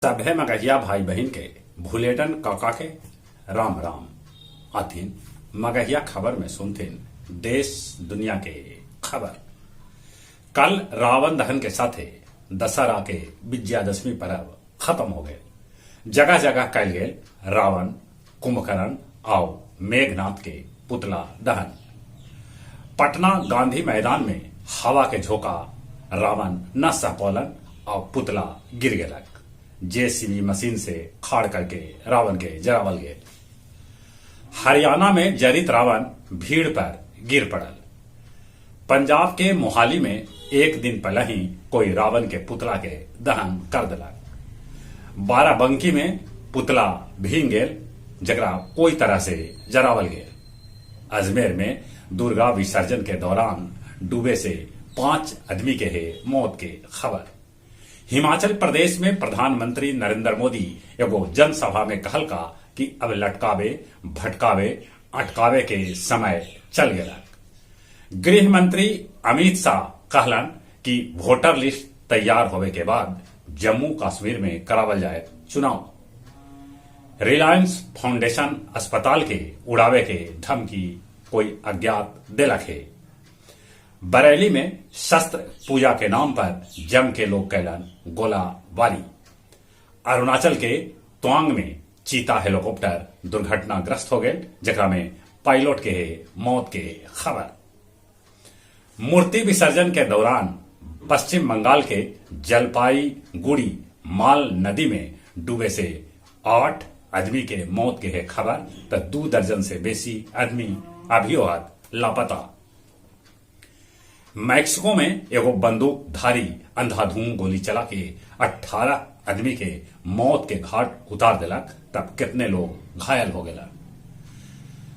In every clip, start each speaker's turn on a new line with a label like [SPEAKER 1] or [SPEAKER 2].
[SPEAKER 1] सभे मगहिया भाई बहिन के भुलेटन काका के राम राम। आथिन मगहिया खबर में सुनथिन देश दुनिया के खबर। कल रावण दहन के साथे दशहरा के विजयादशमी पर्व खत्म हो गए। जगह जगह कैल गेल रावण, कुंभकर्ण आउ मेघनाथ के पुतला दहन। पटना गांधी मैदान में हवा के झोंका रावण न सह पौलन आउ पुतला गिर गेलक। जेसीबी मशीन से खाड़ करके रावण के जरावल गेल। हरियाणा में जरित रावण भीड़ पर गिर पड़ल। पंजाब के मोहाली में एक दिन पहले ही कोई रावण के पुतला के दहन कर देलक। बाराबंकी में पुतला भींग गेल, जकरा कोई तरह से जरावल गेल। अजमेर में दुर्गा विसर्जन के दौरान डूबे से 5 आदमी के है मौत के खबर। हिमाचल प्रदेश में प्रधानमंत्री नरेंद्र मोदी एगो जनसभा में कहलका कि अब लटकावे, भटकावे, अटकावे के समय चल गया। गृह मंत्री अमित शाह कहलन कि वोटर लिस्ट तैयार होवे के बाद जम्मू कश्मीर में करावल जाए चुनाव। रिलायंस फाउंडेशन अस्पताल के उड़ावे के धमकी कोई अज्ञात देलक है। बरेली में शस्त्र पूजा के नाम पर जम के लोग कैलन गोलाबारी। अरुणाचल के तवांग में चीता हेलीकॉप्टर दुर्घटनाग्रस्त हो गए, जकरा में पायलट के मौत के खबर। मूर्ति विसर्जन के दौरान पश्चिम बंगाल के जलपाईगुड़ी माल नदी में डूबे से 8 आदमी के मौत के है खबर, तो 2 दर्जन से बेसी आदमी अभियो लापता। मैक्सिको में एगो बंदूकधारी अंधाधुंध गोली चला के 18 आदमी के मौत के घाट उतार देलक, तब कितने लोग घायल हो गए।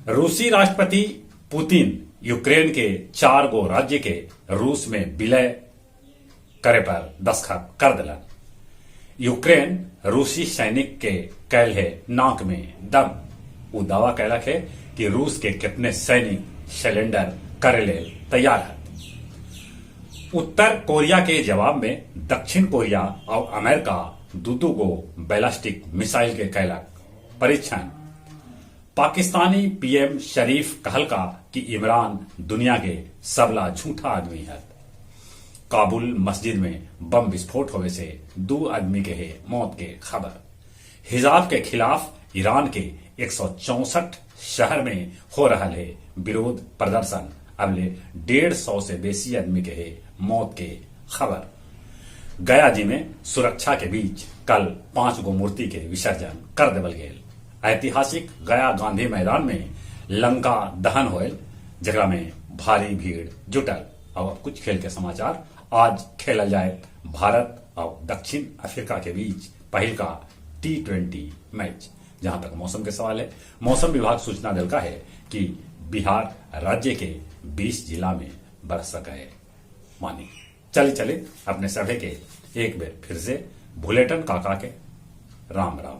[SPEAKER 1] रूसी राष्ट्रपति पुतिन यूक्रेन के 4 गो राज्य के रूस में विलय करे पर दस्तखत कर देलक। यूक्रेन रूसी सैनिक के कैल है नाक में दम। वो दावा कैलक है कि रूस के कितने सैनिक सिलेंडर करे ले तैयार है। उत्तर कोरिया के जवाब में दक्षिण कोरिया और अमेरिका 2-2 गो बैलिस्टिक मिसाइल के कैलक परीक्षण। पाकिस्तानी पीएम शरीफ कहलका कि इमरान दुनिया के सबला झूठा आदमी है। काबुल मस्जिद में बम विस्फोट होवे से 2 आदमी के है मौत के खबर। हिजाब के खिलाफ ईरान के 164 शहर में हो रहा है विरोध प्रदर्शन। अबले 150 से बेसी आदमी के है मौत के खबर। गया जी में सुरक्षा के बीच कल 5 गो मूर्ति के विसर्जन कर देवल गेल। ऐतिहासिक गया गांधी मैदान में लंका दहन होयल, जकरा में भारी भीड़ जुटल। और कुछ खेल के समाचार। आज खेलल जाए भारत और दक्षिण अफ्रीका के बीच पहल का T20 match. जहां तक मौसम के सवाल है, मौसम विभाग सूचना दिलका है कि बिहार राज्य के 20 जिला में बरस सके है मानी। चले चले अपने सभे के एक बार फिर से भुलेटन काका के राम राम।